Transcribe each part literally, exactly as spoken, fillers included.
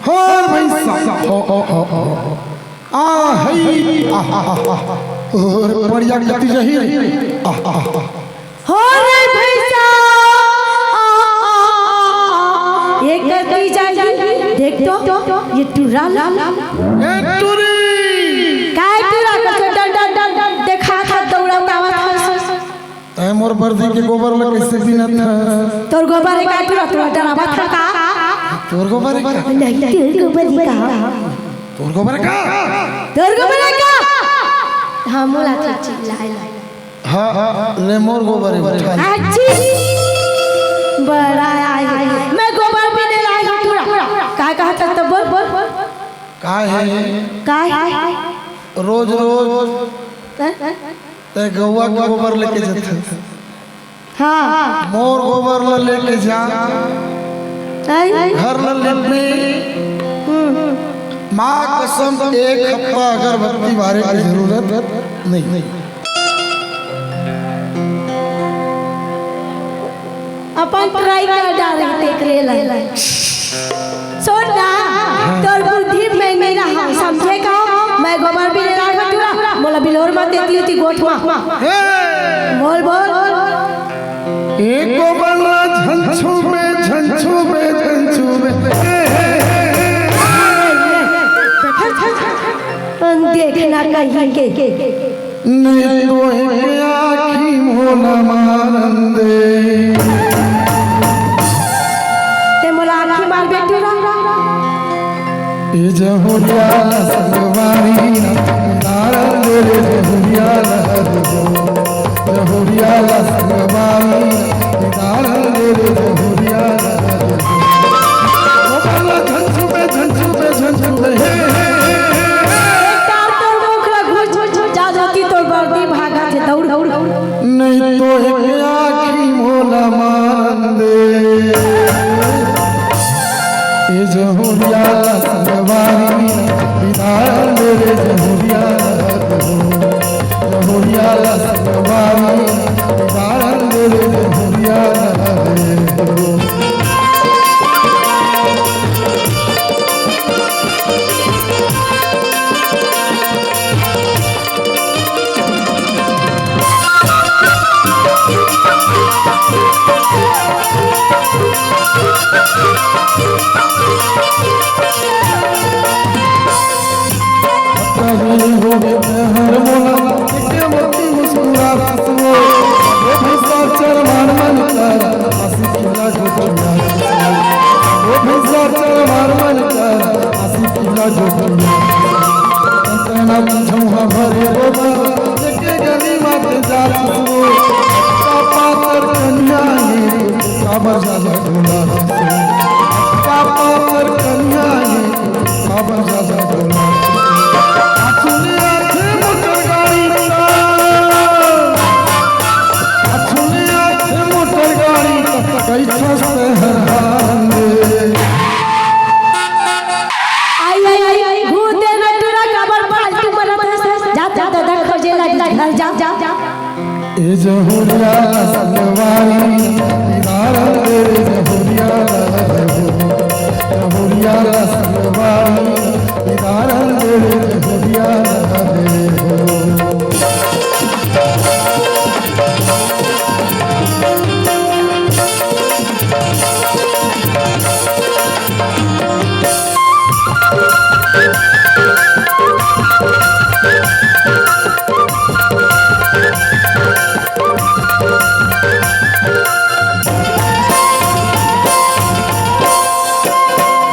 हाँ भैंसा। ओ, ओ, ओ, ओ। आ, हई। आ, आ, आ, आ। और बढ़िया गति जही। आ, आ, आ। हो रे भैंसा। आ, आ, आ, आ। ये करती जाही। देख तो, ये टुरा ला। ए टुरी। काय टुरा को तो डर, डर, डर, डर देखा था, दौड़ा, दौड़ा था। तैं मोर बरदी के गोबर ल कइसे बीनत हस? तोर गोबर हे का? तोर, तोर डरावत हे का? तोर गोबर हे का? नहीं, तोर गोबर हे का? तोर गोबर हे का? तोर गोबर हे का? हाँ, मोला तो चिल्लाए ला। हाँ, हाँ, ले मोर गोबर हे, उठा ले। अच्छी। बड़ा आय। मैं गोबर बीने ला आय हँव टुरा। का कहत हस त बोल, बोल, बोल। का हे? का हे? रोज, रोज। हैं? तैं गौवा के गोबर लेके जाथस। हाँ। मोर गोबर ल लेके जा। आई। घर ल लिपबे। हम्म। माँ कसम, एक हफ्ता अगरबत्ती बारे के जरूरत नहीं। अपन try कर डारे तेकरे ला। सुन ना, तोर बुद्धि में नहीं रहा, समझे का? मैं गोबर बीने ला आय हँव टुरा, मोला बिलोर मत देती होती गोठ मा। हे! बोल, बोल। ए गोबर ला झन छूबे, झन छूबे, झन छूबे। हे, हे, हे, हे। देखना कहीं के। नहीं तो एक आँखी मोला मारन दे। तैं मोला आँखी मारबे टुरा। ए जहुरिया ला संगवारी, मारन दे रे जहुरिया ला हो। जहुरिया ला संगवारी, मारन दे रे जहुरिया ला हो। ओ बाला झन छूबे, झन छूबे, झन छूबे, हे, हे, हे, हे। एक तार तोर मुख ला घुस, घुस, घुस, जा जाती तोर बरदी भागा थे, दौड़, दौड़, दौड़। नहीं तो एक आँखी मोला मारन दे। ए जहुरिया ला संगवारी, बिदारन दे रे जहुरिया ला हो। जहुरिया ला संगवारी, बिदारन दे रे जहुरिया ला हो। कहीं होगे तहर मोला, एके मोती मुस्कुरात वो। ओ भैंसा चरवार मन कर, आशिकी ला गोठिया। ओ भैंसा चरवार मन कर, आशिकी ला गोठिया। कंकना की झौहा भरे गोबर, एके गली माते जात वो। का पातर कन्या ये, काबर जादा डोला। का पातर कन्या ये, काबर जादा डोला। आँखी ले आथे मोटर गाड़ी का। आँखी ले आथे मोटर गाड़ी का, कइठस तैं हर हाल ले। आई, आई, आई, घूर दे ना टुरा, काबर फालतू मरत हस। जा, जा, दादा खोजे ला, जा, घर जा, जा, जा। ए जहुरिया ला संगवारी, बिदारन दे रे जहुरिया ला हो। जहुरिया ला संगवारी, बिदारन दे रे जहुरिया ला हो।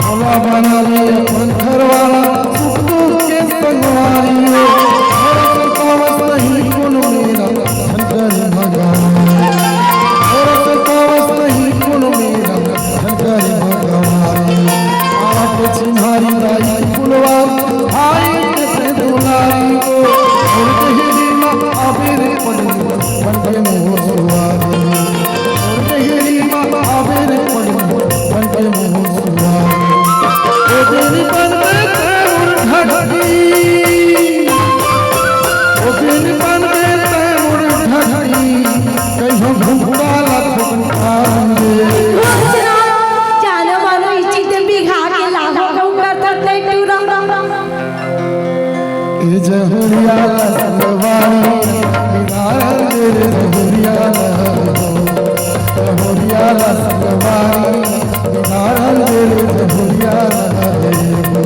भोला बना ले अपन घरवाला, सुख दुख के संगवारी हो। मोर संतावस नहीं कोनो मेरा, झन करे भगवान। मोर संतावस नहीं कोनो मेरा, झन करे भगवान। आवा के चिन्हारी दाई फुलवा, आई के ए जहुरिया ला संगवारी, बिगाड़न दे रे जहुरिया ला हो। जहुरिया ला संगवारी, बिगाड़न दे रे जहुरिया ला हो।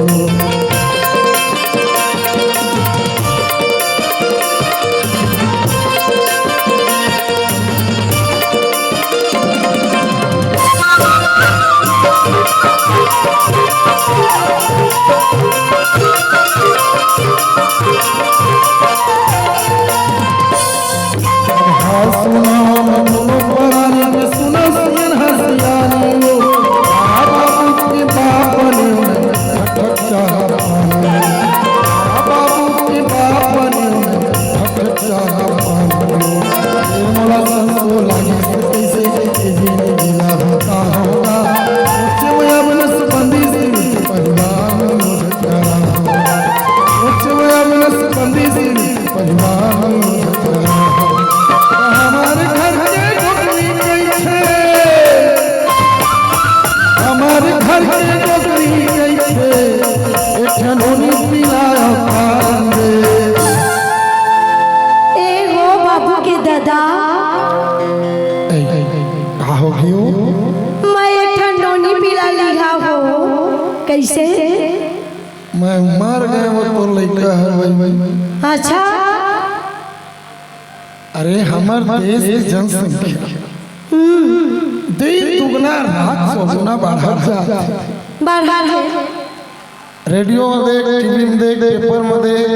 ए हो बाबू के ददा। ए, का हो गयो? मैं एक ठन नोनी पिला लिहा हो। कइसे? मैं मर गए वो तोर लइका हर भाई। अच्छा। अरे हमर देश के जनसंख्या दिन दुगुना रात चौगुना बढ़त जात हे। बढ़त हे। रेडियो में देख, टीवी में देख, पेपर में देख,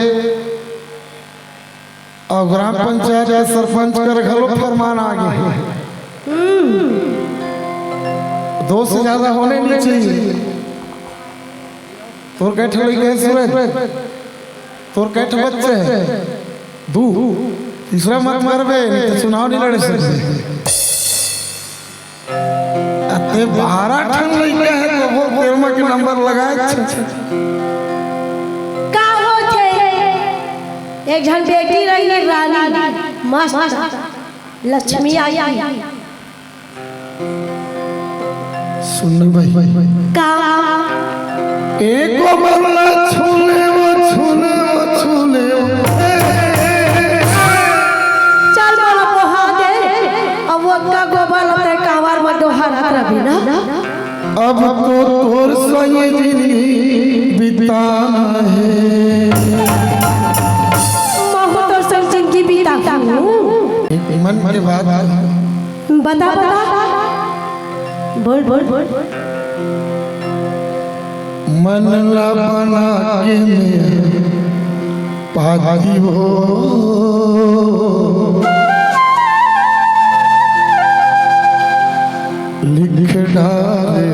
अउ ग्राम पंचायत के सरपंच कर घलो फरमान आ गे हे। दो से ज्यादा होने नहीं चाहिए। तोर कै ठो लइका हे सूरज? तोर कै ठो बच्चे हे? दू। तीसरा मत करबे, नहीं तो चुनाव नहीं लड़े सकबे। अते बारह ठन लइका हे, तो वो तेरमा के नंबर लगाए छे। का होथे? एक झन बेटी रही रानी, मस्त लक्ष्मी आई। सुन भाई। का? एको बल्ला छूले वो, छूले वो, छूले वो। चल मोला पोहा दे। अब वो का गोबर लते कांवर में डोहरत रही ना। अब तो तोर संग जिंदगी बिताना हे। महू तोर संग जिंदगी बिताहूं। एक मन के बात। बता, बता। बोल, बोल, बोल। मन ला बना के मैं पाती हो, लिख डाले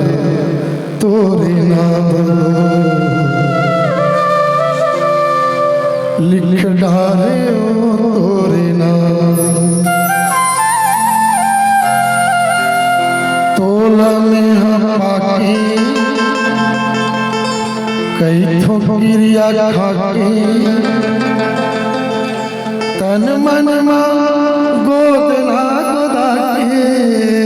तोरे नाम, लिख डाले ओ तोरे नाम। तोला मेहा पाके कई ठो किरिया खाके, तन मन मा गोद ला गोदा के।